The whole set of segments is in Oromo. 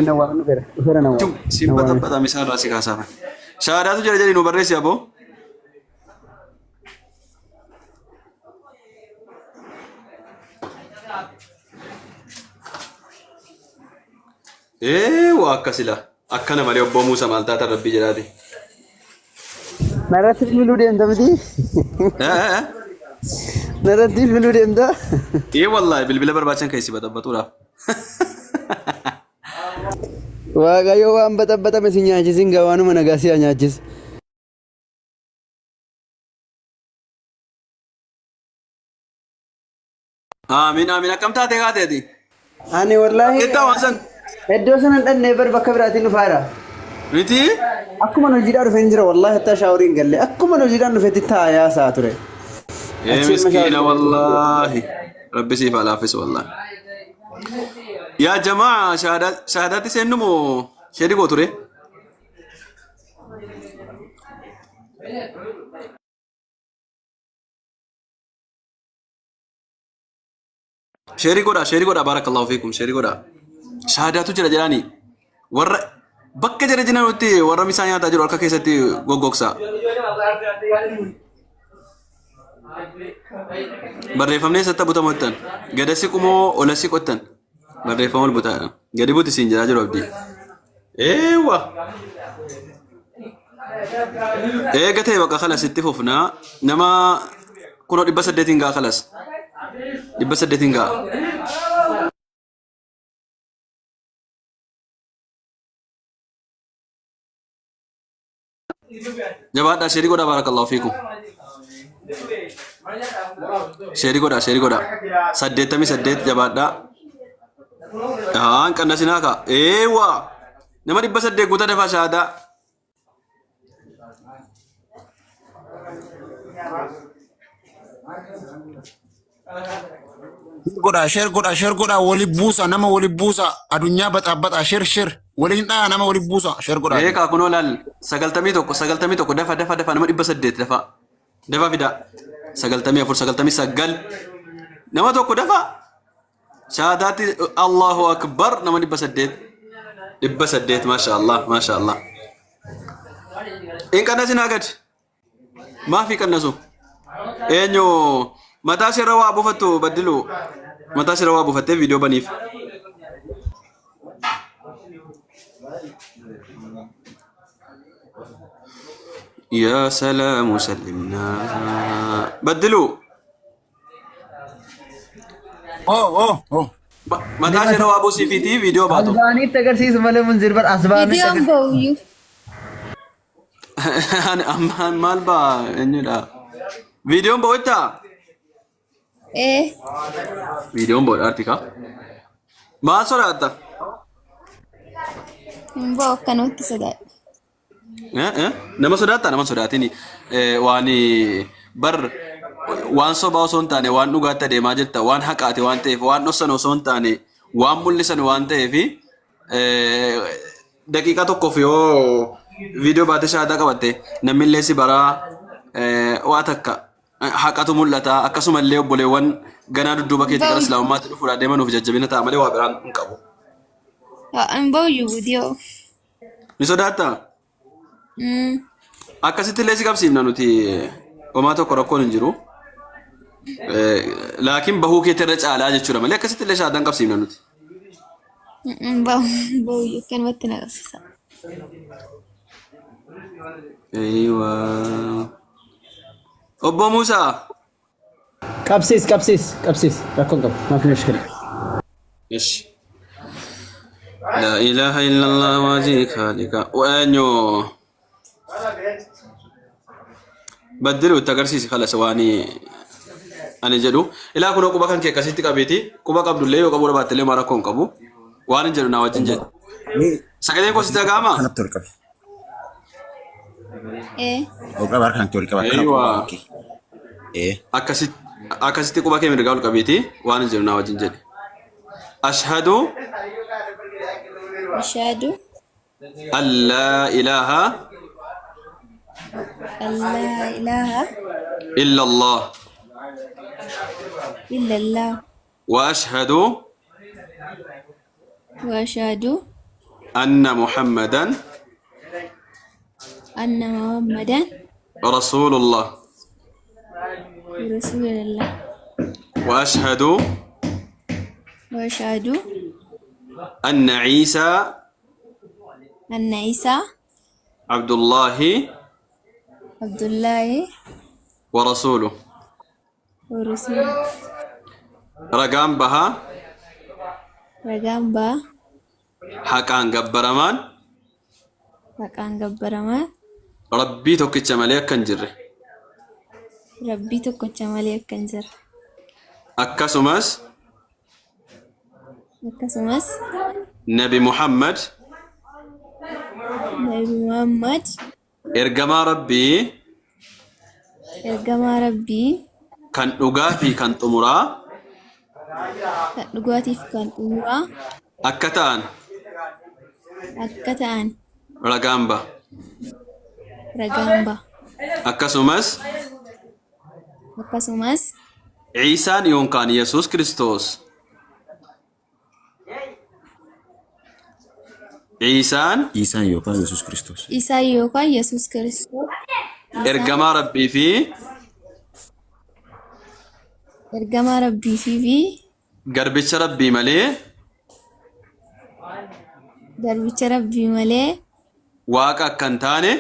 Na waame dhufeera. Dhufeera na waame. Siin Na waame. baxaxaxame isaan irraa si kaasaafan. Shahaadaatu jira jedhi nu barreessi aboo. Ee waa akka sila. Akkana malee obboo Muusa maal taatan rabbii jedhaati. Narratti bilbiluu deemta miti? Ee ee. Narratti bilbiluu deemta? Ee wallaahi bilbila barbaachan keessi baxaxaxuudhaaf. Waaqayyo waan baxaxaxame si nyaachisin gaa waanuma nagaa si haa nyaachisu. Amiin amiin akkam taatee kaate ati? Ani wallaahi Jettaa waan san? iddoo sana hin dhannee bar bakka biraatiin dhufaara. Miti? Akkuma hojiidhaa dhufeen jira wallaahi hattaa shaaworii hin galle akkuma hojiidhaan dhufetti taayaa isaa ture. Ee Achi amma miskiina shaaworii galee. wallaahi. Rabbi siif haa laaffisu wallaahi. Yaa jamaa shahaadaatti seennu moo sheedii koo ture? Sheerii godhaa, sheerii godhaa, baarakallahu fiikum, sheerii godhaa. Shahaadaatu jira jedhaani. Warra bakka jara jiranutti warra misaa nyaataa jiru harka keessatti goggogsaa. Barreeffamni eessatti butamu jettan? Gada siqu moo ola siqu jettan? Barreeffama ol butaadha. Gadi buti siin jedhaa jiru abdii. Eewwa. Eega ta'e bakka kalas itti fufnaa. Nama kunoo 800n ga'a kalas. 800n ga'a. Jabaadhaa sheerii godhaa baarakallahu fiikum. Sheerii godhaa sheerii godhaa. 88 jabaadhaa. Haan qannasinaa kaa. Eewwa. Nama 800 guutaa dafaa shahaadaa. Godhaa sheer godhaa sheer godhaa wali buusa nama wali buusa adunyaa baxaa baxaa sheer sheer waliin dha'a nama wali buusa sheer godhaa. Ee kaa kunoo laal 91 91 dafa dafa dafa nama 800 dafa dafa fidaa 94 99 nama tokko dafa shaadaatti Allahu akbar nama 800 800 maasha Allah maasha Allah hin qannasinaa gad Maaf hin qannasu? Eenyu mataa sirra waa buufattu baddilu mataa sirra waa buufattee viidiyoo baniif. Yaa salaamu sallimnaa. Baddilu Oh oh oh. Mataa ishee waa buusii fiitii viidiyoo baatu. Asbaaniitti agarsiisu malee munzir bar asbaaniitti Viidiyoon agarsiisu. ba'uyyuu. Ani amma maal ba'a eenyudha? Viidiyoon ba'u jettaa? Ee. Viidiyoon ba'u dhaarti kaa. Maal sodaatta? Hin ba'u akkanumatti sodaadha. Eh, eh. Nama sodaattaa nama sodaatini waan bar waan sobaa osoo hin taane waan dhugaatti adeemaa jirta waan haqaati waan ta'eef waan dhossan osoo hin taane waan mul'isan waan ta'eef daqiiqaa tokkoof yoo viidiyoo baatee shahaadaa qabatte namni illee si baraa waa takka haqatu mul'ata akkasuma illee obboleewwan ganaa dudduuba keetti gara islaamummaatti dhufuudhaan deemanuuf jajjabina ta'a malee waa biraan hin qabu. Hin ba'uyyuu viidiyoo. Ni sodaattaa? Mm. Akkasitti illee si qabsiifna nuti homaa tokko rakkoon hin jiru. Laakiin bahuu keetti irra caalaa jechuudha malee akkasitti illee shaadaan qabsiifna nuti. Mm, Ba'u ba'uyyuu akkanumatti na qabsiisa. Eeywa. Obbo Muusaa. Qabsiis qabsiis qabsiis rakkoon qabu maafi mushkila. Ish. La ilaha illallah wajii khaliqa. Eenyu baddilu itti agarsiisi kalas waan ani jedhu. Ilaa kunoo quba kan kee akkasitti qabeeti. Quba qabdullee yoo qabuu dhabaattellee maa rakkoo hin qabu. Waan hin jedhu naa wajjin jedhu. Sagaleen koo sitti dhaga'amaa? Kanatti ol qabi. Ee. Ol qaba harka kanatti ol qaba. Akkana Eeywa. quba kee. Ee. Akkasitti akkasitti quba kee mirgaa ol qabeeti waan hin jedhu naa wajjin jedhi. Ashhadu Ashhadu an laa ilaaha an laa ilaaha illa Allah illallah wa ashhadu wa ashhadu Anna Muhammadan anna Muhammadan rasuulullah rasuulullah wa ashhadu wa ashhadu anna Ciisaa anna Isaa Abdullaahi Abdullaahi wa rasuuluh. wa rasuuluh. Ragaan bahaa Ragaan baha haqaan gabbaramaan haqaan gabbaramaa Rabbii tokkicha malee akka hin jirre. Rabbii tokkicha malee akka hin jirre. Akkasumas Akkasumas Nabi Muhammad Nabi Muhammad ergamaa Rabbii ergamaa Rabbii kan dhugaa fi kan xumuraa kan dhugaatiif kan xumuraa akka ta'an akka ta'an ragaan ba'a. ragaan ba'a. Akkasumas Akkasumas Ciisaan yookaan Yesuus Kiristoos Ciisaan Isaan yookaan Yesuus Kiristoos. Isaa yookaan Yesuus Kiristoos Isaan ergamaa Rabbii fi ergamaa Rabbii fi garbicha Rabbii malee garbicha Rabbii malee Waaqa akka hin taane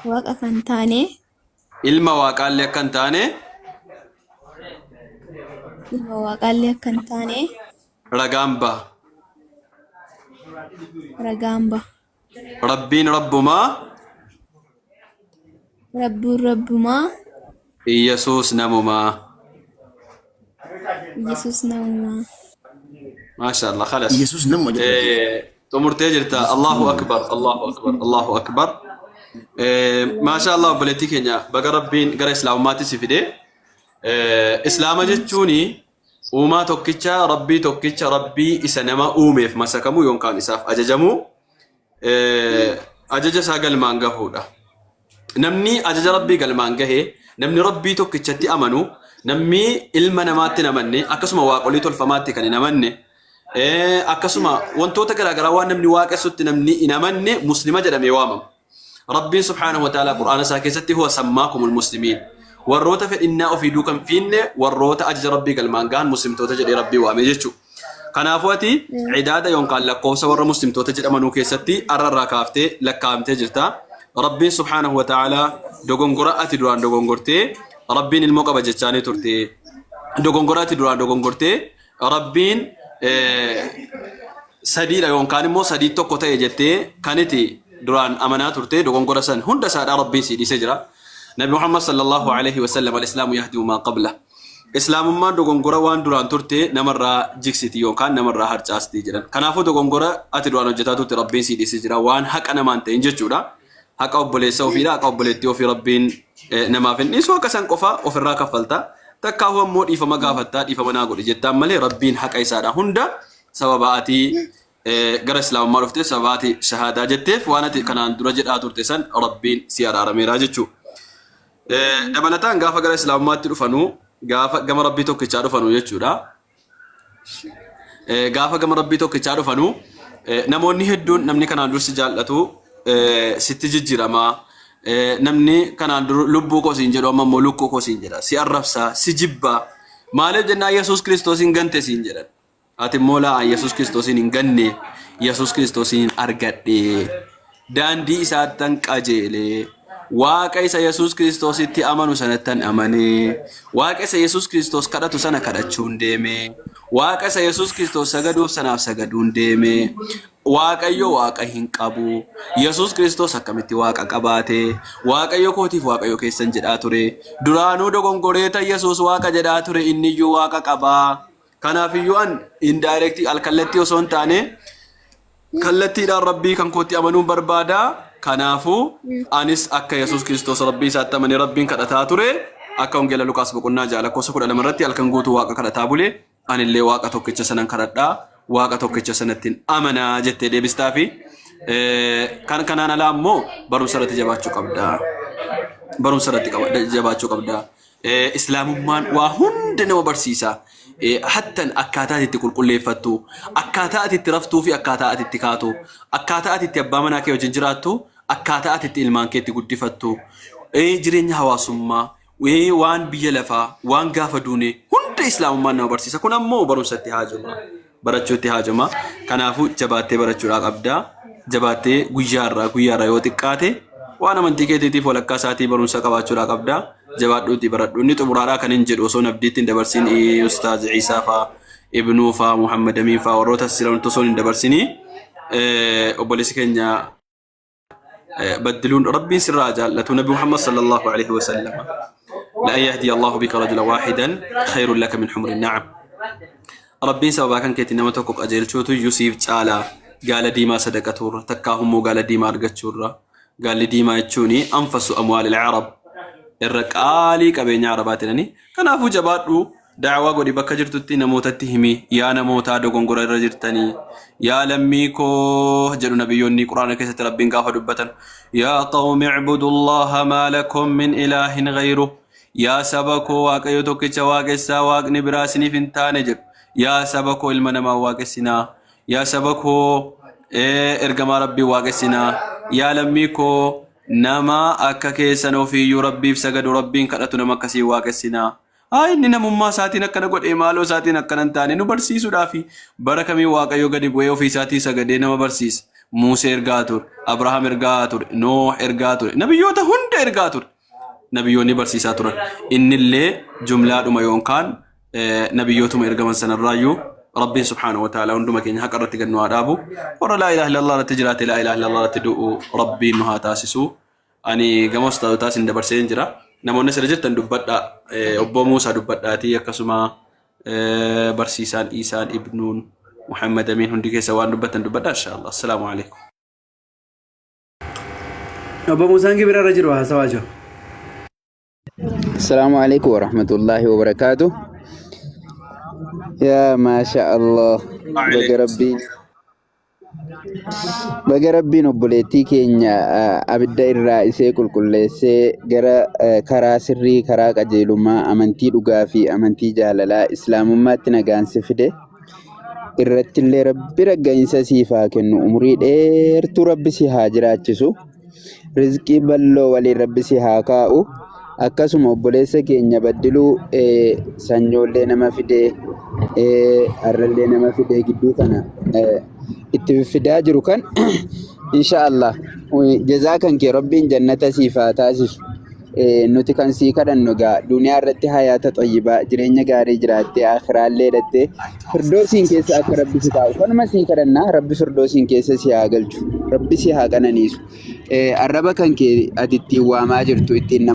Waaqa kan taane ilma Waaqaallee akka hin taane ilma Waaqaallee akka hin taane ragaan baha. ragaan baha. Rabbiin Rabbumaa Rabbiin Rabbumaa Iyyasuus namumaa. Iyyasuus namumaa. Maasha Allah khalas. Iyyasuus namuma jedhu. Xumurtee jirta. Allahu akbar Allahu akbar Allahu akbar. Maasha Allah obboleettii keenya baga Rabbiin gara Islaamummaatti si fide. Islaama jechuun uumaa tokkicha Rabbii tokkicha Rabbii isa nama uumeef masakamuu yookaan isaaf ajajamuu ajaja isaa galmaan gahuudha. Namni ajaja Rabbii galmaan gahe, namni Rabbii tokkichatti amanu, namni ilma namaatti hin amanne, akkasuma waaqolii tolfamaatti kan hin amanne, akkasuma wantoota garaagaraa waan namni waaqessutti namni hin amanne muslima jedhamee waamama. Rabbiin subhaanahu wa ta'ala Qur'aana isaa keessatti huwa sammaakumul muslimiin. Warroota fedhinnaa ofii duuka hin fiinne warroota ajaja Rabbii galmaan gahan muslimtoota jedhee Rabbii waame jechuudha. Kanaafuu ati cidaada yookaan lakkoofsa warra muslimtoota jedhamanuu keessatti arra irraa kaaftee lakkaa'amtee jirta. Rabbiin subhaanahu wa ta'ala dogongora ati duraan dogongortee Rabbiin ilmoo qaba jechaanii turte. Dogongora ati duraan dogongortee Rabbiin sadiidha yookaan immoo sadii tokko ta'e jettee kan iti duraan amanaa turte dogongora san hunda isaadhaa Rabbiin sii dhiisee jira. Nabi Muhammad sallallahu alaihi wasallam al-islaamu yahdimu maa qabla. Islaamummaan dogongora waan duraan turte namarraa jigsiti yookaan namarraa harcaasti jedhan. Kanaafuu dogongora ati duraan hojjetaa turte Rabbiin sii dhiisee jira waan haqa namaan ta'in jechuudha. Haqa obboleessa ofiidha haqa obboleettii ofii Rabbiin namaaf hin dhiisu haqa san qofa ofirraa kaffalta. Takkaahuu ammoo dhiifama gaafattaa dhiifama naa godhi jettaan malee Rabbiin haqa isaadha hunda sababa ati gara islaamummaa dhufteef sababa ati shahaadaa jetteef waan ati kanaan dura jedhaa turte san Rabbiin si araarameera jechuudha. Dabalataan gaafa gara islaamummaatti dhufanu gaafa gama Rabbii tokkichaa dhufanu jechuudha. Gaafa gama Rabbii tokkichaa dhufanu namoonni hedduun namni kanaan dur si jaallatu sitti jijjiirama. Namni kanaan dur lubbuu koo siin jedhu amma immoo lukkuu koo siin jedha. Si arrabsa, si jibba. Maaliif jennaan Yesuus Kiristoosiin gante siin jedhan. Ati immoo laa an Yesuus Kiristoosiin hin ganne, Yesuus Kiristoosiin argadhe. Daandii isaattan qajeele. Waaqa isa Yesuus Kiristoositti amanu sanattan amane. Waaqa isa Yesuus Kiristoos kadhatu sana kadhachuun deeme. Waaqa isa Yesuus Kiristoos sagaduuf sanaaf sagaduun deeme. Waaqayyo Waaqa hin qabu. Yesuus Kiristoos akkamitti Waaqa qabaate? Waaqayyo kootiif Waaqayyo keessan jedhaa ture. Duraanuu dogongoreeta Yesuus Waaqa jedhaa ture inniyyuu Waaqa qaba. Kanaafiyyuu an indirect alkallattii osoo hin taane kallattiidhaan Rabbii kan kootti amanuun barbaada. Kanaafuu anis akka Yesuus Kiristoos Rabbii isaatti amanee Rabbiin kadhataa ture akka Wangeela Luqaas boqonnaa 6 lakkoofsa 12 irratti halkan guutuu Waaqa kadhataa bule anillee Waaqa tokkicha sanan kadhadhaa Waaqa tokkicha sanattiin amanaa jettee deebistaafi. Kan kanaan alaa immoo barumsa irratti jabaachuu qabda. Barumsa irratti jabaachuu qabda. Islaamummaan waa hunda nama barsiisa. Hattan akkaataa ati itti qulqulleeffattu, akkaataa ati itti raftuu fi akkaataa ati itti kaatu, akkaataa ati itti abbaa manaa kee wajjin jiraattu, akkaataa ati itti ilmaan kee itti guddifattu, jireenya hawaasummaa, waan biyya lafaa, waan gaafa duune hunda islaamummaan nama barsiisa. Kun ammoo barumsatti haajoma. Barachuutti haajoma. Kanaafuu jabaattee barachuudhaa qabda. Jabaattee guyyaarraa guyyaarraa yoo xiqqaate waan amantii keetiitiif walakkaa isaatii barumsa qabaachuudhaa qabda. Jabaadhuutii baradhu. Inni xumuraadhaa kan hin jedhu osoo nabdiitti hin dabarsin Ustaaz Iisaa faa, Ibnuu faa, Muhammad Amiin faa warroota as jiran osoo hin dabarsinii obboleessi keenya baddiluun Rabbiin sirraa jaallatu. Nabi Muhammad sallallahu alaihi wasallam, la an yahdiya Allahu bika rajula waahidan khayrun laka min humri na'am. Rabbiin sababaa kan keetiin nama tokko qajeelchuutu iyyuu siif caalaa gaala diimaa sadaqatuurra, takkaa hummoo gaala diimaa argachuurra. Gaalli diimaa jechuun anfasu amwaal al-arab, irra qaalii qabeenya arabaati jedhani. Kanaafuu jabaadhu, da'awaa godhi, bakka jirtutti namootatti himi. Yaa namootaa, dogongora irra jirtanii, yaa lammii koo jedhu nabiyyoonni Quraana keessatti Rabbiin gaafa dubbatan, yaa qawmi i'budullaha maa lakum min ilaahin ghayruh, yaa saba koo, Waaqayyo tokkicha waaqessaa, waaqni biraa isiniif hin taane jedhu. Yaa saba koo, ilma namaa waaqessinaa, yaa saba koo, ergamaa Rabbii waaqessinaa, yaa lammii koo, nama akka keessan ofiiyyuu Rabbiif sagadu, Rabbiin kadhatu, nama akkasii waaqessinaa. Haa inni namummaa isaatiin akkana godhee maaloo isaatiin akkana hin taane nu barsiisuudhaafi. Bara kamii Waaqayyo gadi bu'ee ofii isaatii sagadee nama barsiisa? Muusee ergaa ture, Abrahaam ergaa ture, Nooh ergaa ture, nabiyyoota hunda ergaa ture. Nabiyyoonni barsiisaa turan. Innillee jumlaadhuma yookaan nabiyyootuma ergaman sanarraayyuu. Rabbiin subhaanahu wa ta'ala hunduma keenya haqa irratti gad nu haa dhaabu. Warra laa ilaaha illallah irratti jiraate, laa ilaaha illallah irratti du'u Rabbiin nu haa taasisu. Ani gama ustaazotaa isin dabarsee hin jira. Namoonni asirra jirtan dubbadhaa. Obbo Muusaa dubbadhaatii, akkasuma barsiisaan Iisaan, Ibnuun, Muhammad Amiin, hundi keessa waan dubbattan dubbadhaa inshaallah. Assalaamu alaikum. Obbo Muusaan gibira irra jiru, haasawaa jiru. Assalamu alaikum warahmatullahi wabarakatuh. Yaa maasha Allah. Baga Rabbiin baga Rabbiin obboleettii keenya abidda irraa isee qulqulleessee gara karaa sirrii, karaa qajeelummaa, amantii dhugaa fi amantii jaalalaa islaamummaatti nagaan si fide. Irrattillee Rabbi ragga'iinsa siif haa kennu. Umurii dheertuu Rabbi si haa jiraachisu. Rizqii bal'oo waliin Rabbi si haa kaa'u. Akkasuma obboleessa keenya Baddiluu, sanyoollee nama fidee, har'allee nama fidee, gidduu kana itti fiffidaa jiru kan, insha Allah jazaa kan kee Rabbiin jannata siif haa taasisu. Nuti kan sii kadhannu egaa duniyaa irratti hayaata xayyibaa, jireenya gaarii jiraattee, akiraallee hidhattee firdoosiin keessa akka Rabbi si taa'u kanuma sii kadhannaa. Rabbi firdoosiin keessa si haa galchu, Rabbi si haa qananiisu. Arraba kan kee ati ittiin waamaa jirtu ittiin nama